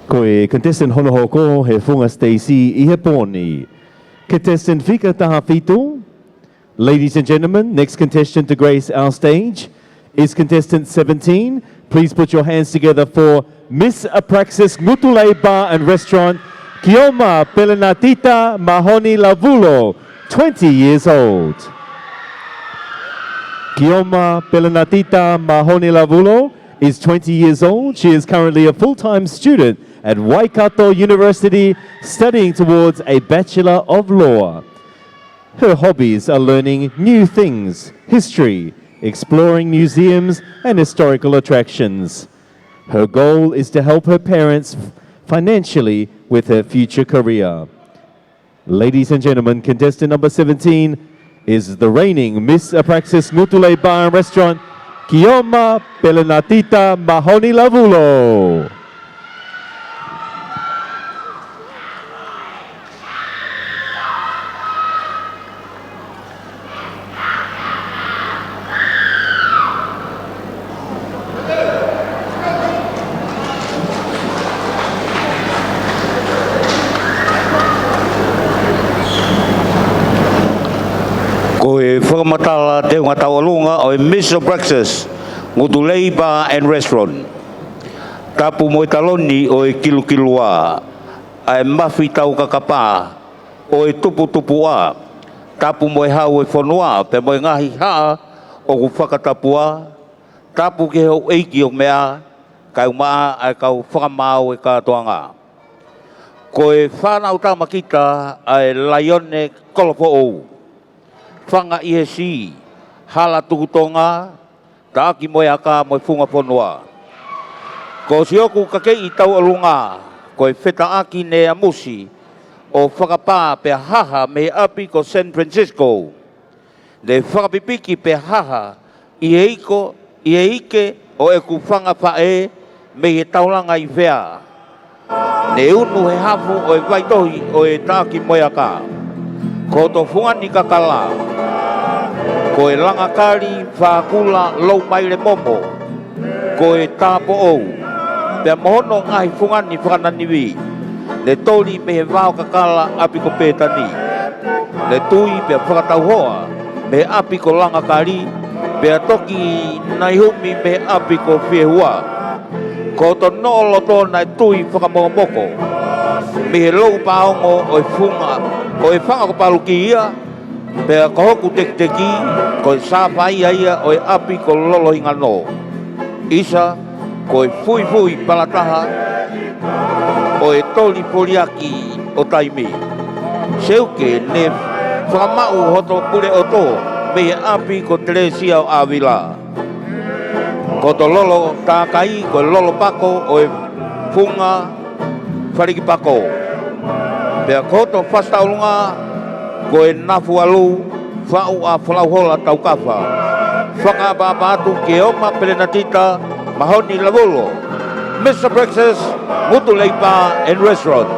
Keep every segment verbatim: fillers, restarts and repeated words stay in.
Ko e contestant hono hoko, he Funga Stacey ʻi he pō ni. Contestant fika taha fitu. Ladies and gentlemen, next contestant to grace our stage is contestant seventeen. Please put your hands together for Miss Apraxis Ngutu Lei Bar and Restaurant, Kioma Pelenatita Mahoni Lavulo, twenty years old. Kioma Pelenatita Mahoni Lavulo is twenty years old. She is currently a full-time student at Waikato University, studying towards a Bachelor of Law. Her hobbies are learning new things, history, exploring museums and historical attractions. Her goal is to help her parents financially with her future career. Ladies and gentlemen, contestant number seventeen is the reigning Miss Apraxis Ngutu Lei Bar and Restaurant, Kioma Pelenatita Mahoni Lavulo. Ko e fakamatala teunga tauʻolunga ʻo e Miss Apraxis Ngutu Lei Bar and Restaurant. Tapu mo e taloni ʻo e kilukilua, ʻa e mafi taukakapa ʻo e tuputupuʻa. Tapu mo e hau ʻo e fonua, pea mo e ngaahi haʻa ʻoku fakatapua. Tapu ki he houʻeiki ʻo meʻa, kae ʻumaʻā ʻa e kau fakamaau ʻo e kātoanga. Ko e fānau tama kita ʻa e Laione Kolofoʻou. Fanga ʻi he Sī, Hala Tukutonga, Taʻaki mo e Aka mo e Funga Fonua. Ko siʻoku kakeʻi tauʻolunga, ko e Fetaʻaki Neamusi, ʻo fakapā pea haha mei he ʻapi ko San Francisco. Ne fakapipiki pea haha ʻi he iko, ʻi he ike ʻo ʻeku fanga faʻē mei he taulanga ʻi Fea. Ne unu he hafu ʻo e vaitohi ʻo e Taʻaki mo e Aka. Ko hoto fungani kakala, ko e Langakali Fākula Loumailemomo, ko e Tāpoʻou. Pea mo hono ngaahi fungani fakananivi, ne toli mei he vao kakala ʻapi ko Pētani. Ne tui pea fakatauhoa mei he ʻapi ko Langakali, pea toki naihumi mei he ʻapi ko Fiehua. Ko hoto noʻo loto naʻe tui fakamokomoko mei he lou pāongo ʻo e funga, ʻo e fanga ko Paluki ia, pea ko hoku tekiteki, ko e Sāfaia ia ʻo e ʻapi ko Lolohingano. ʻIsa, ko e fuifui palataha ʻo e toli foliaki ʻo taimi. Seuke ne fakamaʻu hoto pule ʻoto mei he ʻapi ko Telesia ʻo ʻAvila. Ko hoto lolo tākai, ko e lolo pako ʻo e funga Falikipako. Pea ko hoto fasi tauʻolunga, ko e Nafu ʻAlu, faʻu ʻa Folauhola Taukafa. Fakaʻapaʻapa atu Kioma Pelenatita Mahoni Lavulo, Miss Apraxis Ngutu Lei Bar and Restaurant.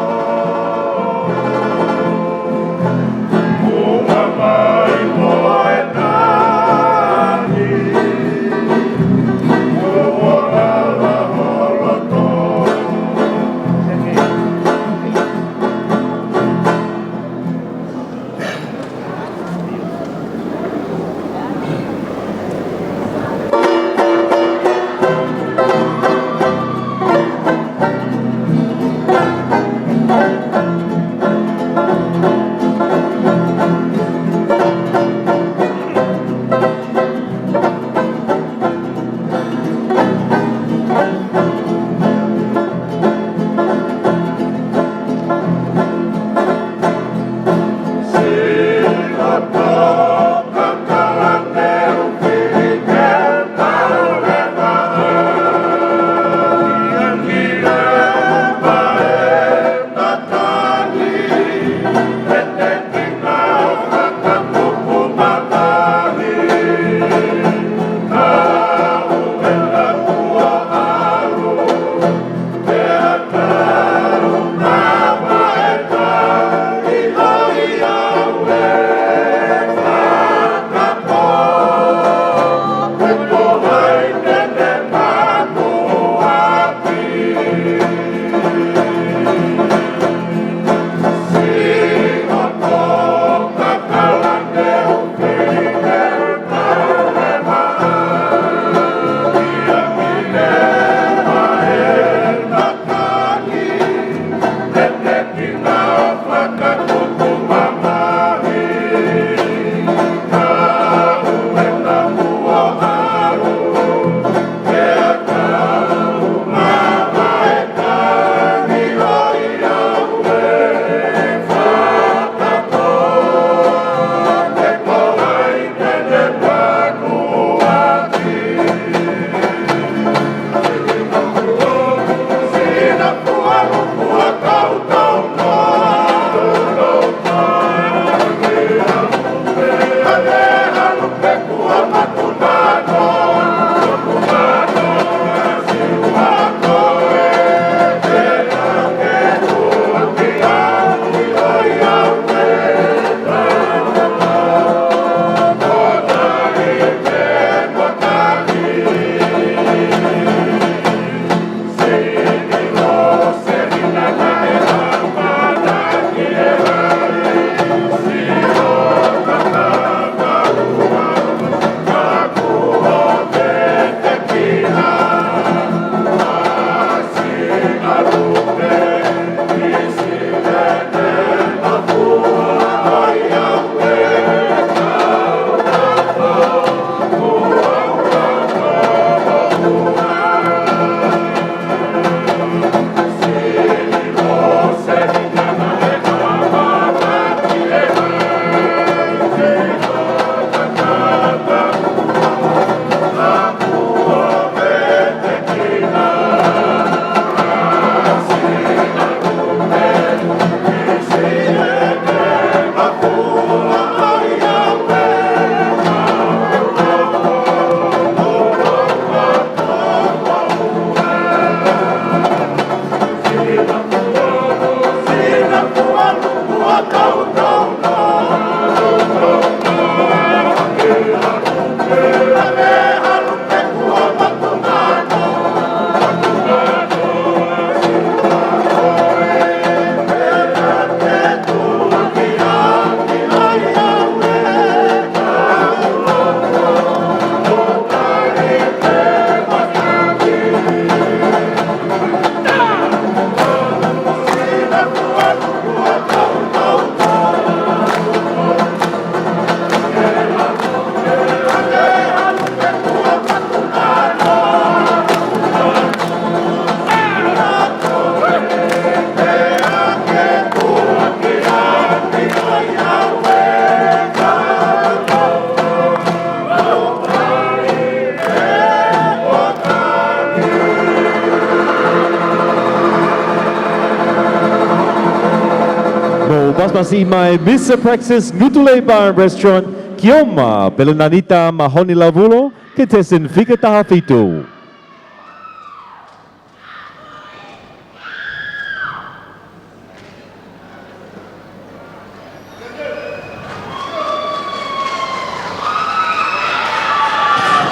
Masi mai Mister Praxis Ngutu Lei Bar and Restaurant, Kioma Pelenanita Mahoni Lavulo, contestant fika taha fitu.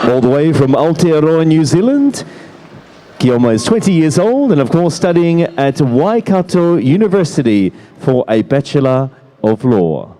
All the way from Aotearoa, New Zealand, Kioma is twenty years old and, of course, studying at Waikato University for a Bachelor of Law.